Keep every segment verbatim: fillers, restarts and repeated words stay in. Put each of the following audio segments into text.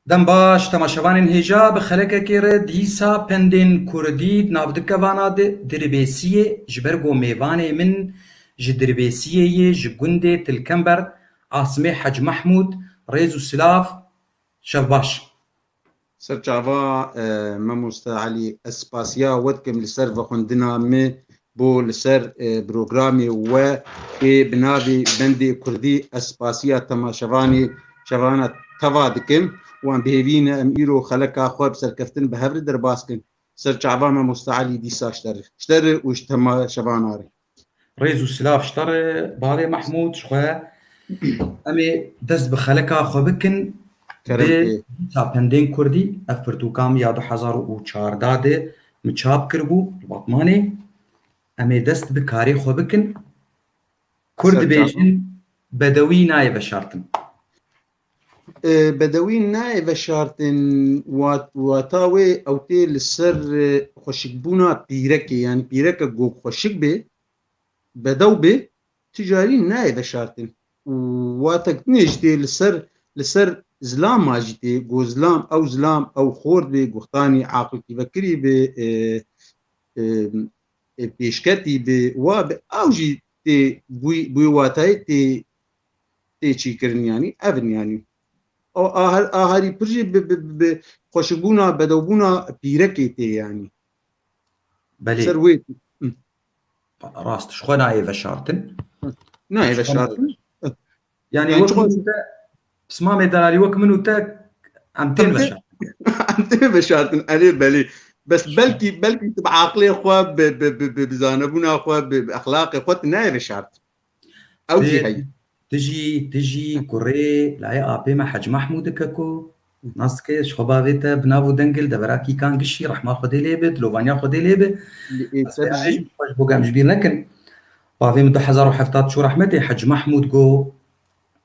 Dem baş, temaşevanên hêja, bi xelekekê re dîsa pendên kurdî di navdikevana di Dirbêsiyê, ji ber ku mêvanê min ji Dirbêsiyê yê, ji gundê Tilkember, Asimê Hec Mehmûd, rêz û silav, şev baş. Ser çava, e, Mamoste Elî, ez spasiya we dikim li ser vexwendina min bo li ser, e, programê we ê bi navê Bendê Kurdî. Ez spasiya temaşevanê, şevana teva dikim û em bi hêvî ne em îro xeleka xwe bi serkeftin bi hev re derbas kin. Ser çava Mamoste Elî, dîsa ji te re, ji te re û ji temaşevana re. Rêz û silav ji te re, bavê Mehmûd, ji xwe. Em ê dest bi xeleka xwe bikin. Kerem bi tê. Dîsa pendên kurdî, ev pirtûka min ya du hezar û çardeh de min çap kiribû li Batmanê. Em ê dest bi karê xwe bikin. Kurd Ser çava. Dibêjin, bedewî nayê veşartin. E, bedewî nayê veşartin, wat-, wata wê ew tê li ser, e, xweşikbûna pîrekê, yanî pîreke ku xweşik bê, bedew bê, tu carî nayê veşartin. Û watek dinê jî tê li ser, li ser zilama jî tê, ku zilam, ew zilam, ew xort bê, guxtanî aqilkî vekirî bê, e, e, e, pêşketî bê, wa bê, ew jî tê bûy-, bûyê watayê tê, tê çêkirin, yanî, ev in, yanî. O ahar-, aharî pir jî bi, bi, bi, bi xweşikbûna, bedewbûna pîrekê tê, yanî. Belê. Ser wê. Hı. Rast, ji xwe nayê veşartin. Hı. Nayê veşartin. Hı. Yanî Yani wek çiqas min û te, pismamê delalî wek min û te, em tên veşartin. Em tên veşartin, erê belê. Bes belkî, belkî tu bi aqilê xwe, bi, bi, bi, bi, bi zanebûna xwe, bi, bi exlaqê xwe tu nayê veşartin. Ew jî heye. Tu jî, tu jî kurê layê apê me Hec Mehmûd e keko. Nas dike, ji xwe bavê te bi nav û dengil, devera kîkan gişî, rehma Xwedê lê be, dilovaniya Xwedê lê be. Li ê Ez te pê bijî. Xweş bo em ji bîr nekin. Bavê min du hezar û heft çû rehmetê, Hec Mehmûd go.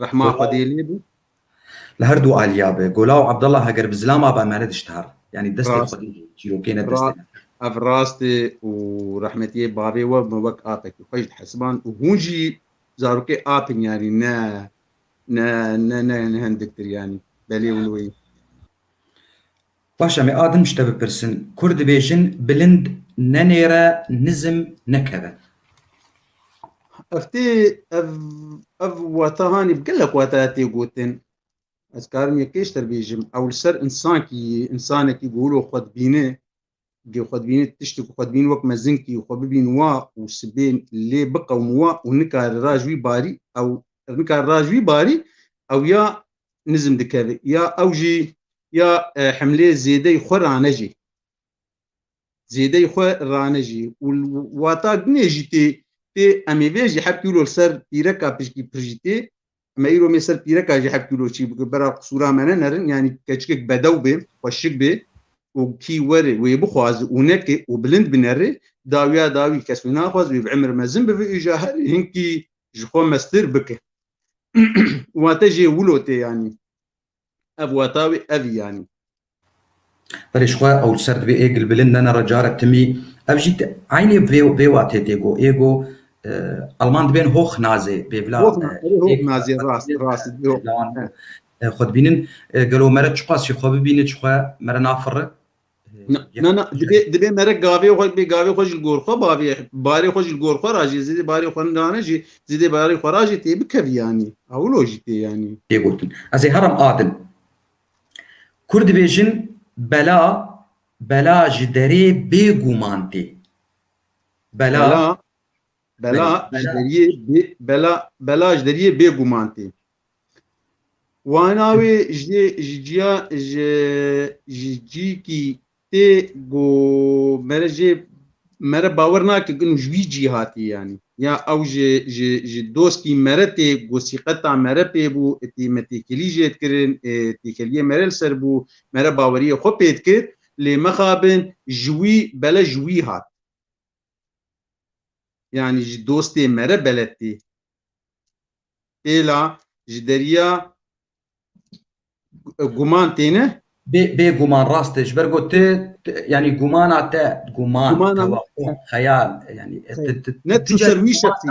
Rehma Xwedê lê be. Li her du aliya be. Gola û Abdallah heger bi zilama be me ne diştihar. Yanî destê Rast. Xwedê çîrokê ne Rast. Destê. Ev rast e û rehmetiyê bavê we me wek apekî xwe jî dihesiband û hûn jî zarokê ap in, yanî ne, ne, ne, ne, ne hindiktir, yanî belê wilo yî. Baş, em ê a din ji te bipirsin. Kur dibêjin, bilind nenêre, nizim nekeve. Ev tê, ev, ev wata hanî bi gelek wata tê gotin. Ez karim yekê ji te bêjim. Ew li ser însankî, însanekî ku wilo xwe dibîne, gê xwe dibîne, tiştê ku xwe dibîne wek mezinkî, xwe bibîn wa û sibê lê biqewim wa û nikare ra ji wî barî, ew nikare ra ji wî barî, ew ya nizim dikeve. Ya ew jî, ya, e, hemlê zêdeyî xwe ranejê. Zêdeyî xwe ranejê. Û wata dinê jî tê, tê em ê vê jî hepkî wilo li ser pîreka pişkî pir jî tê. Me îro mê ser pîreka jî hepkî wilo çî bike. Bera qisûra me ne nerin, yanî keçikek bedew bê, xweşik bê û kî were wê bixwaze û neke û bilind binere, dawiya dawî kes wê naxwaz, wê bi emir mezin bibe, îja her hinkî ji xwe mestir bike. Wate jê wilo tê, yanî. Ev wata wê ev, yanî. Belê, ji xwe ew li ser dibê ê gilbilind nenere cara timî. Ev jî te-, eynê vê, vê watê tê go. Ê go, e, Alman dibên hoch nazê, bêvla, Hoch na-, e, erê, hoch ê nazê, rast, rast, e, yok. Lawan, e, xwe dibînin, e, gelo mere çiqas jî xwe bibîne, çi xwe mere nafirre? Na, na, na, dibê, dibê mere gavê xwe, bê gavê xwe ji li gor xwe bavê, barê xwe ji li gor xwe rajê, zêdê barê xwe nane jî, zêdê barê xwe rajê tê bikevî, yanî. Ewilo jî tê, yanî. Tê gotin. Ez ê herim a din. Kur dibêjin, bela, bela ji derê bêguman tê. Bela, Bela, bela Belê, ji bela. Deriyê bê, bela, bela ji deriyê bêguman tê. Wana wê ji, ji ciya, ji, ji cîkî tê ku mere jê, mere bawer nake ku ji wî cî hatî, yanî. Ya ew ji, ji, ji doskî mere tê ku sîqeta mere pê bû, tê me têkilî jê dikirin, ê, têkeliyê mere li ser bû, mere baweriyê xwe pê dikir, lê mexabin ji wî bele ji wî hat. Yanî ji dostê mere beletî. Êla ji deriya, e, guman têne? Bê, bê guman rast e. Ji ber ku tu, tu, yanî gumana te, guman, Gumana, tewaku, he. Xeyal, yanî, e, He. tu, tu, Ne tu çû ser wî şexsî.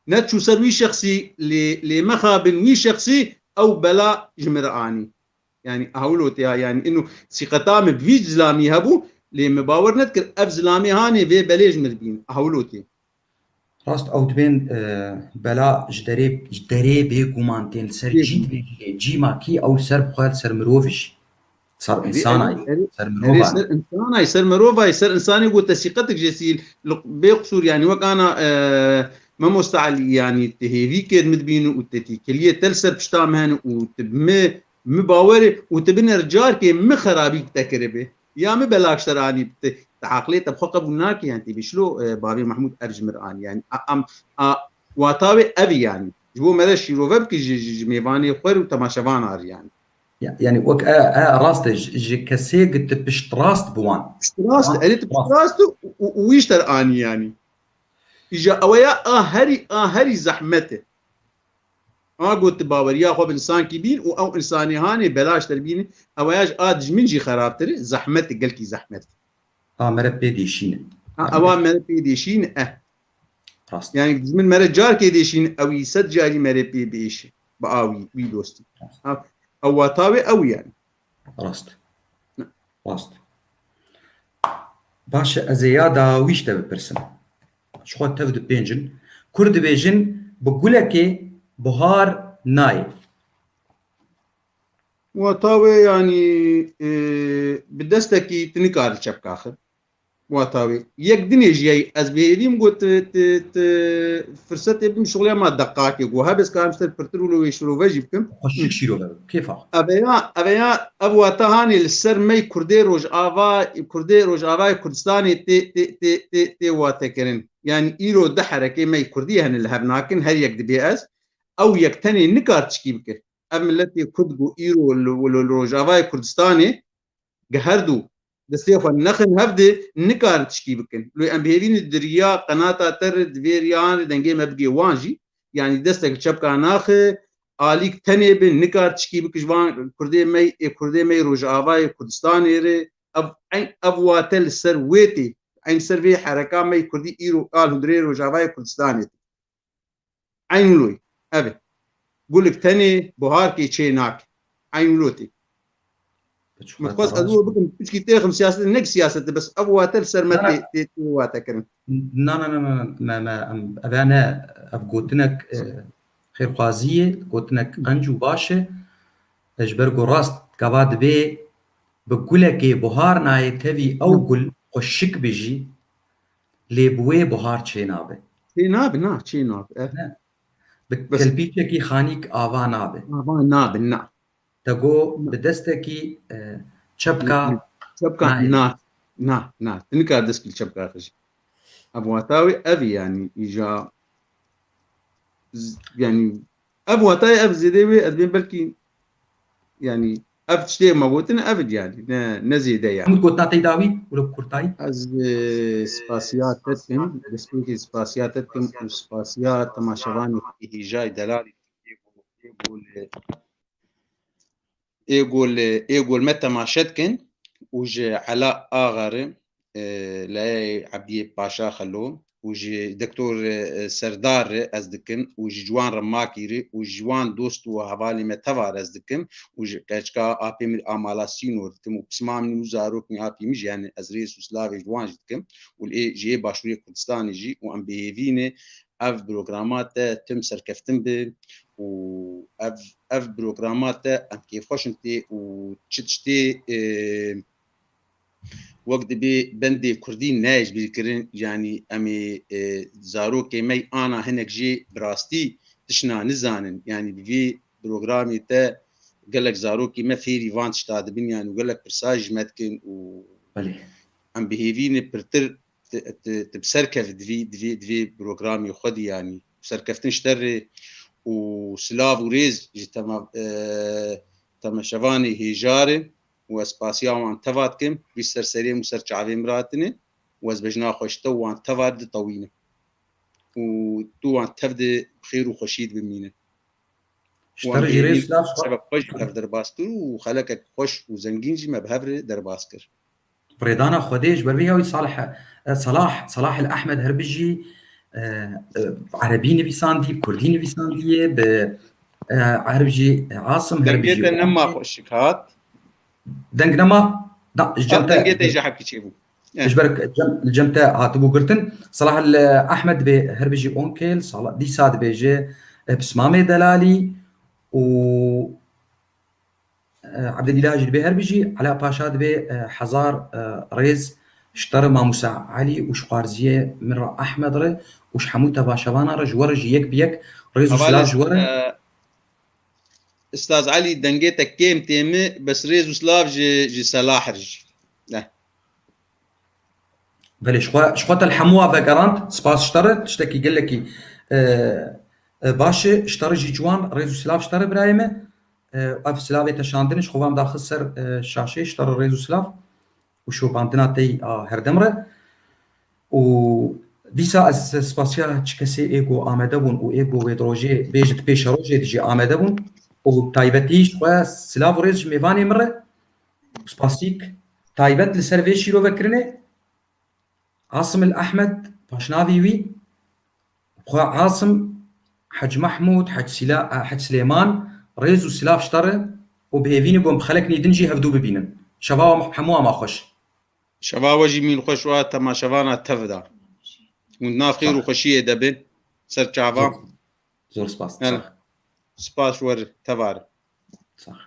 Ne çû ser wî şexsî, lê, lê mexabin wî şexsî ew bela ji min re anî. Yani hewlo tê ha, yani ino sîqeta min bi vî zilamî hebû, lê min bawer nedikir ev zilamê hanê vê belê ji min dibîn. Hewlo tê. Rast, ew dibên, e, bela ji derê, ji derê bêguman tên li ser cî dibêjî, cî ma kî ew li ser bixwe, li ser mirov jî. Ser însanayî, ser mirovayî. Ser însanayî, ser mirovayî, ser însanê ku te sîqetik jê sîl, bê qisûr, yani wek ana, e, Memosta Elî, yani te hêvî kêt min dibîn û te tîkiliyê te li ser pişta min hene û te bi mi, mi bawerê û te biner carkê mi xerabî te kiribe. Ya mi belak ji te re anî, te, te aqilê te bi xwe qebûl nake, yani tê bê şilo, e, bavê Mehmûd ev ji min re anî. Yani a, am, a, wata wê ev e yani. Ji bo me re şîrove bike ji, ji, ji mêvanê xwe re û temaşevana re yani. Ya, yani wek e, e, rast e, ji, ji kesê gi tu piştrast bi wan. Piştrast, erê tu piştrast û, û, û wî ji te re anî yani. Îja ew ya a herî, a herî zehmet e. A got tu baweriya xwe bi însankî bîn û ew însanê hanê belaş te re bîne, ew ya ji a dijmin jî xerabtir e, zehmet e, gelkî zehmet. A mere pê dêşîne. Ha, ewa mere pê dêşîne, eh. Rast. Yani dijmin mere carkê dêşîne, ewî sed carî mere pê bêşe. Bi a wî, wî dostî. Rast. Ha, ew wata wê ew yani. Rast. Ne. Rast. Baş e, ez ê ya dawî ji te bipirsim. Ji xwe tev di pênc in. Kur dibêjin, bi gulekê buhar nayê. Wata wê, yanî, e, bi destekî tu nikare çepka xwe. Wata wê. Yek dinê jî heye, ez bi hêvî me got, tu, tu, tu firsetê bim şixulê ma deqakê got. Hebe ez karim ji te pirtir û li wê şirove jî bikim. Xweşik şîrove, kêfa. Eve ya, eve ya, ev wata hanê li ser me Kurdê Rojava, Kurdê Rojavayê Kurdistanê tê, tê, tê, tê, tê watekirin. Yanî îro du herekê me Kurdî hene li hev nakin, her yek dibê ez. Ew yek tenê nikar tişkî bike. Ev miletê Kurd ku îro li, li, li Rojavayê Kurdistanê gi her du destê xwe nexin hevdê, nikarin tişkî bikin. Lê em bi hêvî ne di riya qenata te re, di vê riya re dengê me bigê wan jî. Yanî destek li çepka naxe, alîk tenê bin, nikar tişkî bike ji van Kurdê me, ê Kurdê me yê Rojavayê Kurdistanê re. Ev, eyn, ev wate li ser wê tê. Eyn ser vê hereka me yê Kurdî îro a li hundirê Rojavayê Kurdistanê tê. Eyn wilo ye. Ev e. Gulik tenê buharkê çê nake. Eyn wilo tê. Min xwest ez wilo bikim, piçkî têxim siyasetê, ne siyasetê, bes ev wate li ser me tê, tê, tê wate kirin. Na, na, na, na, me, me, em, eve ne, ev gotinek, e, xêrxwazî ye, gotinek qenc û baş e. E, ji ber ku rast gava dibê bi gulekê buhar nayê tevî ew gul xweşik be jî, lê bi wê buhar çê nabe. Çê nabe, na, çê nabe, eh. Ne. Bi kelpîçekî xanîk ava nabe. Ava nabe, na. Te got bi destekî, e, çepka nayê. Çepka, na, na, na. Tu nikare dest bi çepka xwe jî. Ev wata wê ev e, yanî îja z-, yanî ev wata ye, ev zêde wê, ez bên belkî, yanî ev tiştê ma gotin, ev e yanî, ne, ne zêde ya. Hemû gotina te dawî, wilo kurtayî. Ez, e, spasiya te dikim, destpêkê spasiya te dikim û spasiya temaşevanê hêjayî delalî ê gol, ê gol, ê gol, ê gol me temaşe dikin û ji Ela Axa re, e, Leyê Ebdiyê Paşa Xelo û ji Doktor, e, Serdar re ez dikim û ji Ciwan Remakî re û ji wan dost û hevalê me teva re ez dikim û ji qeçka apê min Amala Sînor dikim û pisma min û zarokên apî min jî, yani ez rêz û silavê ji wan jî dikim û ê, ji ê Başûrê Kurdistanê jî û em bi hêvî ne ev programa te tim serkeftin be û ev, ev programa te em kêfxweş in tê û çi tiştê, e, wek dibê bendê kurdî neyê ji bîr kirin, yanî em ê, e, zarokê me ana hinek jê bi rastî tişna nizanin. Yanî bi vî programê te gelek zarokê me fêrî van tişta dibin, yanî gelek pirsa ji me dikin û em bi hêvî ne pirtir tu, tu, tu bi ser kevî di vî, di vî, di vî programê xwe de, yanî serkeftin ji te re û silav û rêz ji tema-, e, temaşevanê hêja re û ez spasiya wan teva dikim, vî ser serê min û ser çavê min re hatine û ez bejna xwe ji te û wan teva re ditewînim û tu wan tev de bi xêr û xweşî de bimînin. Ji te re jî rêz û silav ji xwe. Sebeb xwe jî bi hev derbas kir û xelekek xweş û zengîn jî me bi hev re derbas kir. Bi rêdana Xwedê ji ber vê ya wî Salih, e, Salah, Salah El Ahmed her bijî, e, e, erebî nivîsandî, kurdî nivîsandiye, bi, e, erb jî, e, Asim her bijî. Dengê te nema xweşik hat. Deng nema, da, ji cem te, Dengê te jî hebkî çêbû. Eh. Ji ber cem, li cem te hatibû girtin. Salah el Ahmed dibê her bijî onkel, Salah dîsa dibêje, e, pismamê delalî û, e, Abdilîlah jî dibê her bijî, Ela Paşa dibê, e, hezar, e, rêz ji te re Mamusa Elî û ji xwarziyê min re Ahmed re û ji hemû tevaşevana re ji we re jî yek bi yek rêz û Hevalê, silav ji we re. e, Ustaz Elî, dengê te kêm tê mi, bes rêz û silav ji, ji Selah re jî. Ne. Belê, ji xwe, ji xwe te li hemû vegerand. Spas ji te re, tiştekî gelekî, e, e, baş e, ji te re jî ciwan, rêz û silav ji te re birayê me. E, ev silavê te şandin, ji xwe ve em daxist ser, e, şaşê, ji te re rêz û silav û şopandina te yî a herdem re. Û dîsa ez spasiya çi kesê ê ku amade bûn û ê ku wê di rojê bê ji di pêşerojê de jî amade bûn û taybetî ji xwe silav û rêz ji mêvanê min re. Spasîk taybet li ser vê şîrovekirinê. Asim el Ahmed, paşnavî wî, xwe Asim, Hec Mahmûd, Hec Sila-, Hec Silêman, rêz û silav ji te re û bi hêvî ne ku em bi xeleknî din jî hevdû bibînin. Şeva we hemû ama xweş. Şeva we jî mîn xweş û a temaşevana tev da. Hûn nav xêr û xweşiyê de bin. Ser çava. Zor, zor spas. Yani, spas wer tevar. Sax.